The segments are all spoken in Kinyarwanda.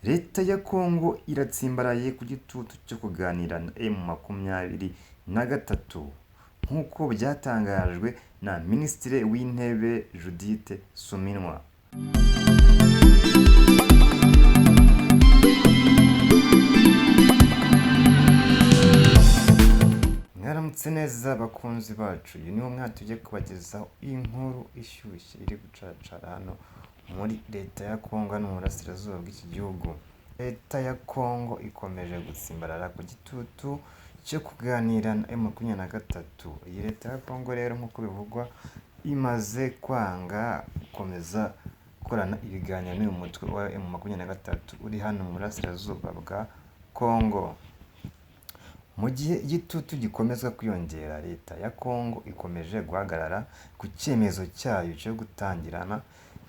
Leta ya Kongo iratsimbaraye ku gitutu cyo kuganira na M23 nk'uko byatangajwe na Minisitiri w'Intebe Judith Suminwa. Mwaramutse neza bakunzi bacu, uyu niwo mwaka tugiye kubagezaho inkuru ishyushye iri gucacara hano muri leta ya Kongo hano mu burasirazuba bw'iki gihugu. Leta ya Kongo ikomeje gutsimbarara ku gitutu cyo kuganira na M23. Iyi leta ya Kongo rero nk'uko bivugwa imaze kwanga gukomeza gukorana ibiganiro n'uyu mutwe wa M23 uri hano mu burasirazuba bwa Kongo. Mu gihe igitutu gikomeza kwiyongera, leta ya Kongo ikomeje guhagarara ku cyemezo cyayo cyo gutangirana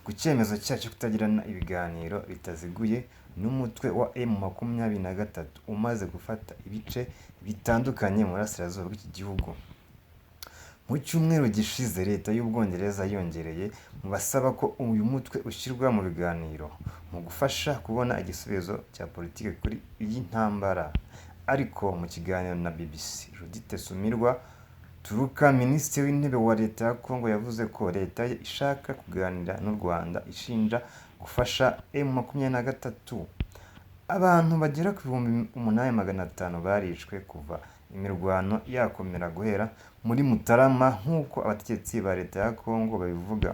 ku cyemezo cyayo cyo kutagirana ibiganiro bitaziguye n'umutwe wa M23 umaze gufata ibice bitandukanye mu burasirazuba bw'iki gihugu. Mu cyumweru gishize, leta y'Ubwongereza yiyongereye mu basaba ko uyu mutwe ushyirwa mu biganiro mu gufasha kubona igisubizo cya politiki kuri iyi ntambara. Ariko mu kiganiro na BBC, Judith Suminwa Tuluka, Minisitiri w'Intebe wa Leta ya Kongo, yavuze ko leta ye ishaka kuganira n'u Rwanda ishinja gufasha M23. Abantu bagera ku 8500 barishwe kuva imirwano yakomera guhera muri Mutarama nk'uko abategetsi ba leta ya Kongo babivuga.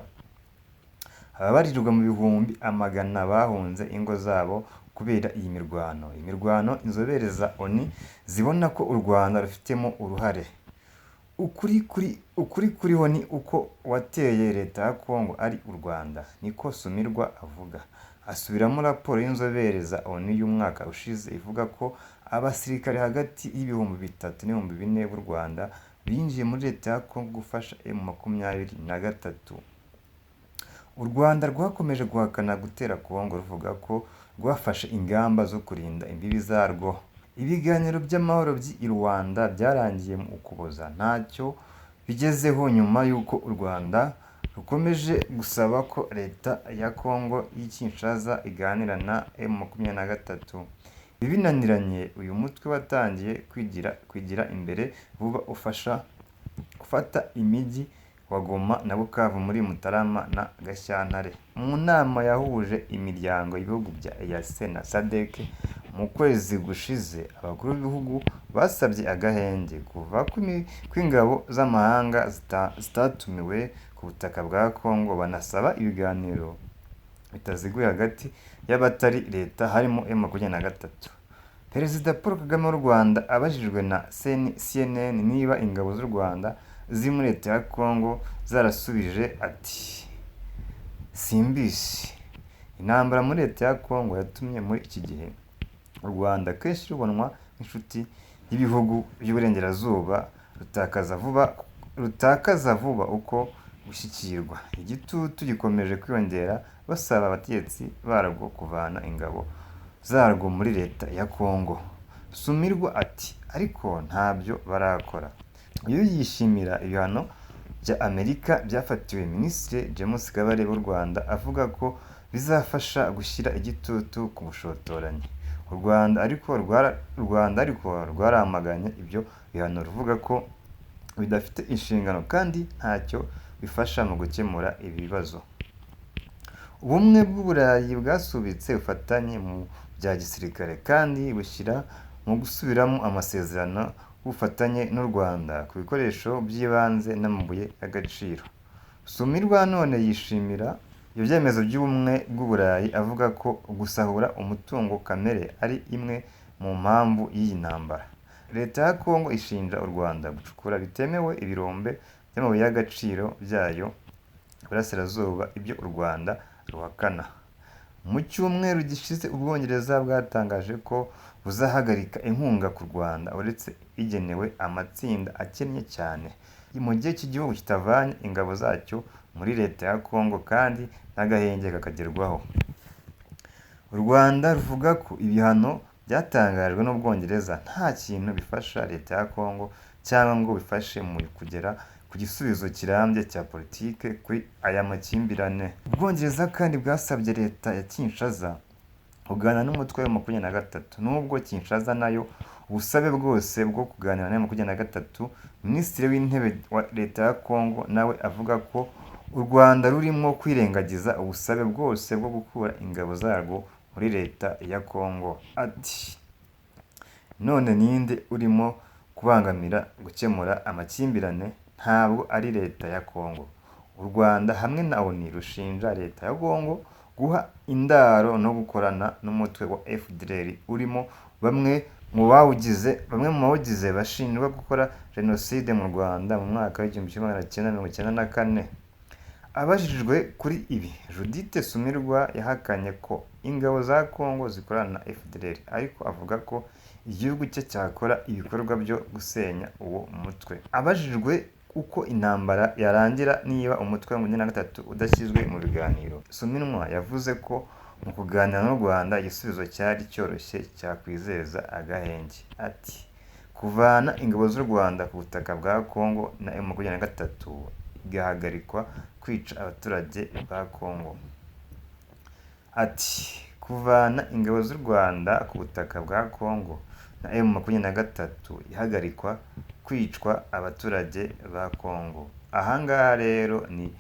Ababarirwa mu bihumbi amagana bahunze ingo zabo kubera iyi mirwano. Imirwano inzobere za ONU zibona ko u Rwanda rufitemo uruhare. Ukuri kuriho ni uko uwateye leta ya Kongo ari u Rwanda, niko Suminwa avuga. Asubiramo raporo y'inzobere za ONU y'umwaka ushize ivuga ko abasirikare hagati y'3000 n'4000 b'u Rwanda binjiye muri leta ya Kongo gufasha M23. U Rwanda rwakomeje guhakana gutera Kongo ruvuga ko rwafashe ingamba zo kurinda imbibi zarwo. Ibiganiro by'amahoro by'i Rwanda byarangiye mu Ukuboza ntacyo bigezeho nyuma y'uko u Rwanda rukomeje gusaba ko leta ya Kongo y'i Kinshasa iganira na M23. Ibi binaniranye, uyu mutwe watangiye kwigira imbere vuba ufata imijyi wa Goma na Bukavu muri Mutarama na Gashyantare. Mu nama yahuje imiryango y'ibihugu bya EAC na SADC mu kwezi gushize, abakuru b'ibihugu basabye agahenge kuva kw'ingabo z'amahanga zitatumiwe ku butaka bwa Kongo, banasaba ibiganiro bitaziguye hagati y'abatari leta harimo M23. Perezida Paul Kagame w'u Rwanda abajijwe na CNN niba ingabo z'u Rwanda ziri muri leta ya Kongo zarasubije ati "Simbizi." Intambara muri leta ya Kongo yatumye muri iki gihe u Rwanda kenshi rubonwa nk'inshuti y'ibihugu by'uburengerazuba rutakaza vuba uko gushyikirwa. Igitutu gikomeje kwiyongera basaba abategetsi barwo kuvana ingabo zarwo muri leta ya Kongo. Suminwa ati "Ariko ntabyo barakora." Uyu yishimira ibihano bya Amerika byafatiwe Minisitiri James Kabarebe w'u Rwanda, avuga ko bizafasha gushyira igitutu ku bushotoranyi. U Rwanda ariko rwaramaganye ibyo bihano ruvuga ko bidafite inshingano kandi ntacyo bifasha mu gukemura ibibazo. Ubumwe bw'Uburayi bwasubitse ubufatanye mu bya gisirikare kandi bushyira mu gusubiramo amasezerano y'ubufatanye n'u Rwanda ku bikoresho by'ibanze n'amabuye y'agaciro. Suminwa none yishimira ibyo byemezo by'ubumwe bw'Uburayi avuga ko gusahura umutungo kamere ari imwe mu mpamvu y'iyi ntambara. Leta ya Kongo ishinja u Rwanda gucukura bitemewe ibirombe by'amabuye y'agaciro byayo iburasirazuba, ibyo u Rwanda ruhakana. Mu cyumweru gishize, Ubwongereza bwatangaje ko buzahagarika inkunga ku Rwanda uretse igenewe amatsinda akennye cyane, mu gihe iki gihugu kitavanye ingabo zacyo muri leta ya Kongo kandi n'agahenge kakagerwaho. U Rwanda ruvuga ko ibihano byatangajwe n'Ubwongereza nta kintu bifasha leta ya Kongo cyangwa ngo bifashe mu kugera ku gisubizo kirambye cya politiki kuri aya makimbirane. Ubwongereza kandi bwasabye leta ya Kinshasa kuganira n'umutwe wa M23, nubwo Kinshasa nayo ubusabe bwose bwo kuganira na M23. Minisitiri w'Intebe wa Leta ya Congo nawe avuga ko u Rwanda rurimo kwirengagiza ubusabe bwose bwo gukura ingabo zarwo muri Leta ya Congo. Ati: "None ninde urimo kubangamira gukemura amakimbirane? Ntabwo ari Leta ya Congo." U Rwanda hamwe na ONU rushinja Leta ya Congo guha indaro no gukorana n'umutwe wa FDLR urimo bamwe mu bawugize bashinjwa gukora jenoside mu Rwanda mu mwaka w'1994. Abajijwe kuri ibi, Judith Suminwa yahakanye ko ingabo za Congo zikorana na FDLR, ariko avuga ko igihugu cye cyakora ibikorwa byo gusenya uwo mutwe. Abajijwe uko intambara yarangira niba umutwe wa 23 udashyizwe mu biganiro, Suminwa yavuze ko mu kuganira n'u Rwanda igisubizo cyari cyoroshye cyakwizeza agahenge. Ati: "Kuvana ingabo z'u Rwanda ku butaka bwa Congo na M23 igahagarikwa kwica abaturage ba Congo." Ati: "Kuvana ingabo z'u Rwanda ku butaka bwa Congo na M23 ihagarikwa kwicwa abaturage ba Congo." Ahangaha rero ni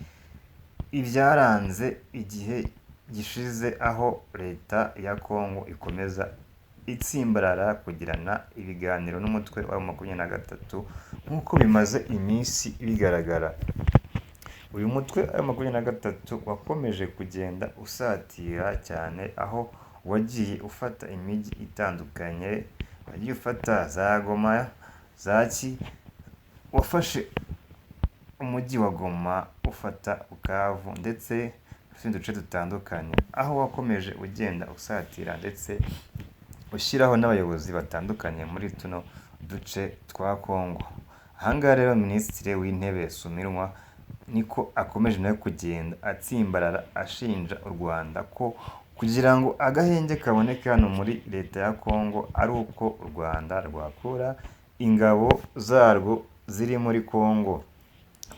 ibyaranze igihe gishize, aho Leta ya Congo ikomeza itsimbarara kugirana ibiganiro n'umutwe wa 23, nk'uko bimaze iminsi bigaragara. Uyu mutwe wa 23 wakomeje kugenda usatira cyane, aho wagiye ufata imijyi itandukanye, wagiye ufata za Goma, za wafashe umujyi wa Goma, ufata Bukavu ndetse n'utundi duce dutandukanye, aho wakomeje ugenda usatira ndetse ushyiraho n'abayobozi batandukanye muri tuno duce twa Congo. Ahangaha rero Minisitiri w'Intebe Suminwa niko akomeje nawe kugenda atsimbarara, ashinja u Rwanda ko kugira ngo agahenge kaboneke hano muri Leta ya Congo ari uko u Rwanda rwakura ingabo zarwo ziri muri Congo.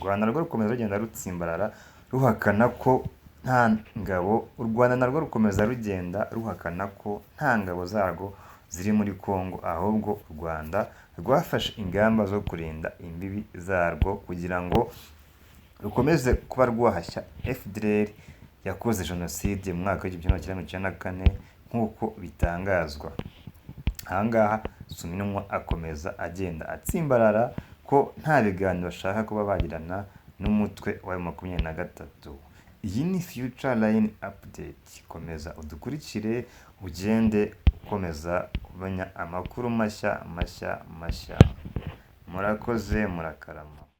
U Rwanda narwo rukomeza rugenda rutsimbarara ruhakana ko nta ngabo, u Rwanda narwo rukomeza rugenda ruhakana ko nta ngabo zarwo ziri muri Congo, ahubwo u Rwanda rwafashe ingamba zo kurinda imbibi zarwo kugira ngo rukomeze kuba rwahashya FDLR yakoze jenoside mu mwaka w'1994, nk'uko bitangazwa. Ahangaha Suminwa akomeza agenda atsimbarara ko nta biganiro bashaka kuba bagirana n'umutwe wa 23. Iyi ni Future Line Update, komeza udukurikire, ugende ukomeza umenya amakuru mashya mashya mashya. Murakoze, murakarama.